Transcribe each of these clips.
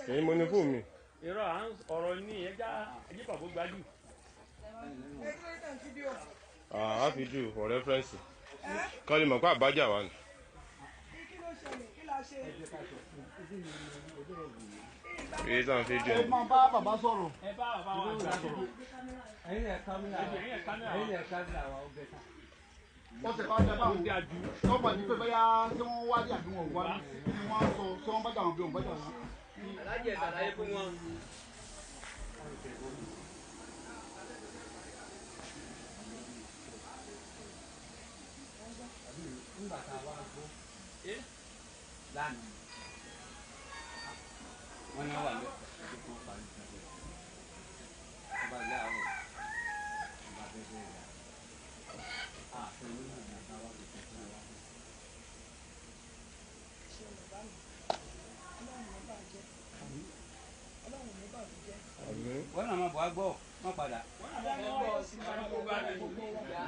Èyí mo ní fóònù mi. Irọ́ à ń ọ̀rọ̀ ní ẹja ẹjẹ́ bàbá gbájú. A fi dù for reference. Kọ́ lè mọ̀ pé àbájá wà ní. Èyí tó ń fi dù. Ẹ máa bá bàbá sọ̀rọ̀. Ẹ bá bàbá wa gbà sọ̀rọ̀. Ẹ̀yin ẹ̀ kámílà ẹ̀yin ẹ̀ kámílà wa ó bẹ̀ ta. Wọ́n tẹ̀ bá jẹ́ báwọn. Tọ́pọ̀ ní pé bóyá tí wọ́n wá dé àbí wọn ò wá ní. Kí ni wọ́n sọ ṣé wọ́n bá jà wọn bí wọ́n bá jà wọn. Alájẹ ṣàlàyé fún wọn. Nígbà tá a wá gbọ́ lánàá, wọ́n ní wà lẹ́ ọdún kan parí ìgbàgbọ́ ọba láàárọ̀ ọba bẹ́ẹ̀ rà ààfin nínú ìgbà wa kò tẹ̀sán wa. Wọ́n náà máa bọ̀ á gbọ́ má padà.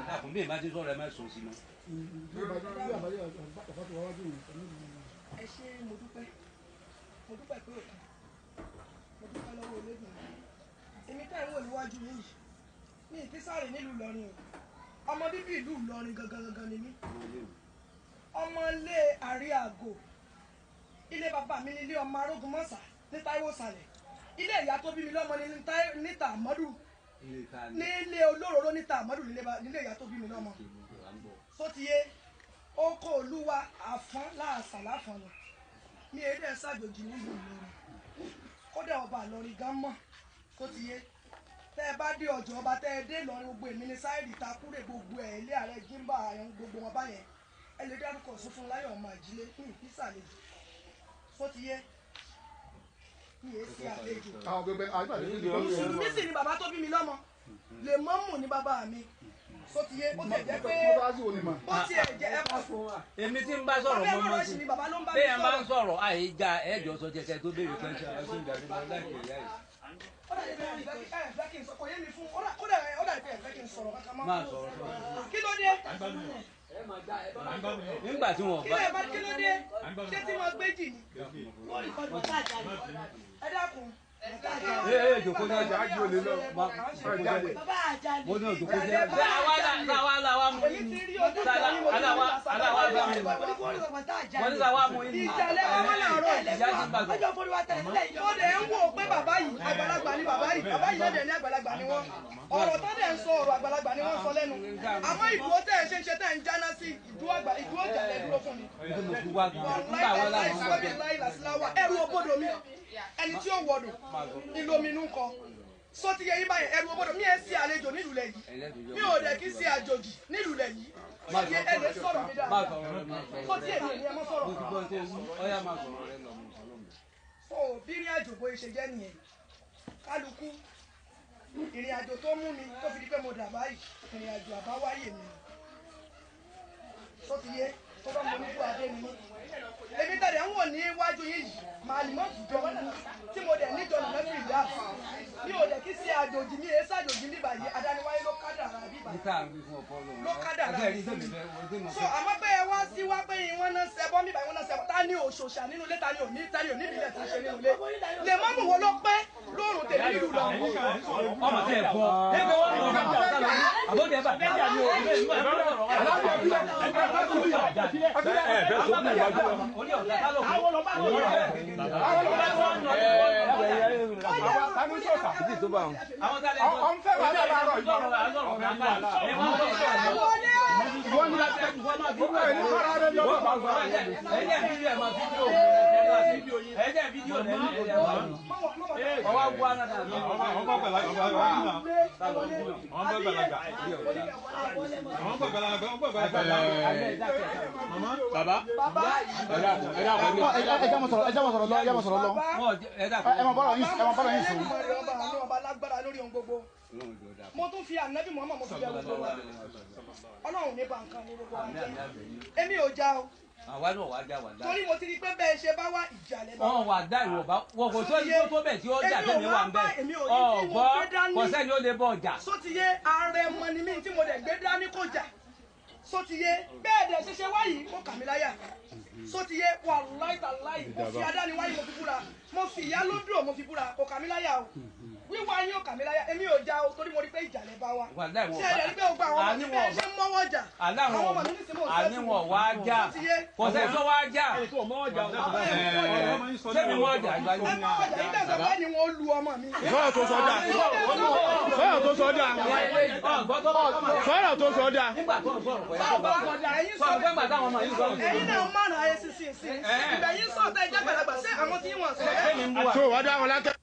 Dàkún bí èèyàn bá ti sọ̀rọ̀ ẹ má sùn sí mọ́. Ẹ ṣé, mo dúpẹ́, mo dúpẹ́ pé òkun, mo dúpẹ́ lọ́wọ́ ológun. Èmi tẹ́ ń wò níwájú yìí, mi ì fi sáré nílùú Ìlọrin o. Ọmọ bíbí ìlú Ìlọrin gangan gangan ni mí. Ọmọ ilé àrí àgò, ilé bàbá mi ní ilé ọmọ arógunmọ́sà ní Táíwò Sàlẹ̀. Ilé ìyá tó bí mi lọ́mọ ní níta Àmọ́dù, nílé olóróró níta Àmọ́dù, nílé ìyá tó bí mi lọ́mọ. Sótìyé oko olúwa àfọ́n láàṣà láfọ́n lọ. Mi èdè ṣàjòjì nílùú Ìlọrin, kódà ọba Ìlọrin gan mọ̀. Sótìyé tẹ́ ẹ bá dé ọjọ́ ọba, tẹ́ ẹ dé Ìlọrin, gbogbo èmi ní sáìdì takúrè, gbogbo ẹ̀ ilé ààrẹ jímbà àyàn gbogbo wọn báyẹn. Ẹ lè dárúkọ sún fún láyọ̀ ọmọ àjílé ní ìpísàlejò. Sótìyé mi èé sí àlejò. Mùsùlùmí sì ni bàbá tó bí mi lọ́mọ, lè mọ́mù ní bàbá mi. Sótìyé ó tiẹ̀ jẹ́ pé ó tiẹ̀ jẹ́ ẹ kọ́. Èmi tí ń bá sọ̀rọ̀ mọ́ mọ́ sí. Bẹ́ẹ̀ bá ń sọ̀rọ̀ àyíjà ẹ̀jọ̀ sọ jẹsẹ̀ tó béèrè pẹ́ńsẹ̀ ọ̀sùn ìdàgbàsókè láìpẹ́ ìyá yìí. Ó dà bí ẹ fẹ́ kí n sọ kò yé mi fún ó dà bí ẹ fẹ́ kí n sọ̀rọ̀ kankan mọ́. Máa sọ̀rọ̀ sọ̀rọ̀. Kí ló dé? Nígbà tí wọn bá. Kí ló dé? Ṣé tí wọ́n gbé jì ni? Ẹ dákun. Ee jòkó ní ọjà ájú olè lọ. Mo ní òjòkó jẹ́. Àwa làwa mú yín ni. Aláwa bá mi. Mo ní sàwa mú yín ni. Ìjàlẹ̀ wa láàárọ̀. Ìyá ti gbàgbọ́. Ó dẹ̀ ń wò pé bàbá yìí àgbàlagbà ni bàbá yìí, bàbá yìí lọ́dẹ̀ ní àgbàlagbà ni wọ́n. Ọ̀rọ̀ tó dẹ̀ ń sọ ọ̀rọ̀ àgbàlagbà ni wọ́n sọ lẹ́nu. Àmọ́ ìdúró tẹ̀ ń ṣe ń ṣe tẹ̀ ń jáná sí ìdúró ìjàlẹ̀ dúró fún mi. Ẹrù òbodò mi, ẹni tí ó wọdò ìlóminú kọ. Sọ ti yẹ yín báyìí, ẹrù òbodò mi ẹ̀ sí àlejò nílùú lẹ̀ yìí. Mi ò dẹ̀ kí sí àjòjì nílùú lẹ̀ yìí. Sọ ti ẹ lè sọ̀rọ̀ mi dáadáa. Sọ ti èmi ni ẹ mọ́ sọ̀rọ̀. So bí ìrìn àjò bó ṣe jẹ́ nìyẹn. Kálukú ìrìn àjò tó mú mi tó fi di pé mo dà báyìí, ìrìn àjò àbáwáyé mi. Sọ ti yé tó bá mo ní kú adé ni mí. Èmi tẹ̀lé ń wò ní iwájú yín yìí, màálì mọ́ jọ tí mo dẹ̀ níjọ nà lẹ́fì ìyá. Mi ò dẹ̀ kí sí àjòjì mi, èé sàjòjì mi báyìí, adániwáyé ló kádàrá bí báyìí. Ló kádàrá mi. So àmọ́ pé ẹ wá sí wá pé ìwọ́n náà ṣẹbọ́ mi báyìí, wọ́n náà ṣẹbọ́. Ta ni òṣòṣà nínú ilé, ta ni òní, ta ni òní ìbílẹ̀ tí ń ṣe nínú ilé? Lè mọ́mù wo ló pẹ́ lóòrùn tèmi nílùú lọ. Ọmọ tẹ bọ. Ẹgbẹ́ wọn lọ fún ọ̀tá lọ. Àbọ̀dé bá bẹ́ẹ̀ ni o. Bàbá. Ẹ já mọ sọ̀rọ̀, ẹ já mọ sọ̀rọ̀ lọ, ẹ já mọ sọ̀rọ̀ lọ. Ẹ mọ bọ́rọ̀ yín, ẹ mọ bọ́rọ̀ yín sùn. Ọba lágbára lórí ohun gbogbo. Mo tún fi ànábì Muhammad mo fi bẹ̀ gbogbo wa. Ọlọ́run ní bá nǹkan ní gbogbo wa jẹ́. Èmi ò já o. Àwa náà wàá já wà dá. Torí mo ti rí pé bẹ́ẹ̀ ṣe bá wá ìjà lẹ́ bá. Wọ́n wà dá ìwọ̀n bá wọ́n kò sóyún tó tó bẹ̀ tí ó jà tẹ̀mí wà ń bẹ̀. Ọ̀gbọ́ kò sẹ́ni ó lè bọ̀ ọjà. Só ti yé ààrẹ mọ ni mí tí mo dẹ̀ gbé dání kò jà. Sotiye bẹ́ẹ̀ dẹ̀ ṣe ṣe wáyìí ó kà mí láyà. Sotiye wàláì tàláì, mo fi adániwáyé mo fi búra, mo fi ìyá lódò mo fi búra, kò kà mí láyà o. Wíwá yín ò kà mí láyà, èmi ò já o, torí mo rí pé ìjà lẹ bá wa. Wàláì wọn Ṣé ẹ dẹ̀ rí pé gbogbo àwọn ọmọ mi bẹ́ẹ̀ ṣe ń mọ́wọ́ jà? Aláwọn Àwọn ọmọ mi nísìnyí mò ń àní sẹ́tù. wọn wá já. Sotiye Kò sẹ́ni tó wá já. Sẹ́mi wọ́n jà ìgbà ẹ yìí. mọ́wọ́ jà, yín tẹ̀sán pé ni wọ́n lu ọmọ mi. Sọ̀rọ̀ tó sọ dáa. Sọ̀rọ̀ tó sọ dáa. Sọ̀rọ̀ tó sọ dáa. Nígbà tó ń sọ̀rọ̀ pẹ̀lú ọba. Ẹ̀yin sọ Sọ̀rọ̀ pé gbàtà àwọn ọmọ yìí sọ̀rọ̀. Ẹ̀yin náà márùn-ún ayé sísìn sí. Ìgbà yín sọ̀tẹ̀ ìjàgbàlagbà, ṣé àwọn tí wọ́n sọ Sẹ́mi ń bú wa. Tó wàá dá wọn lákẹ́.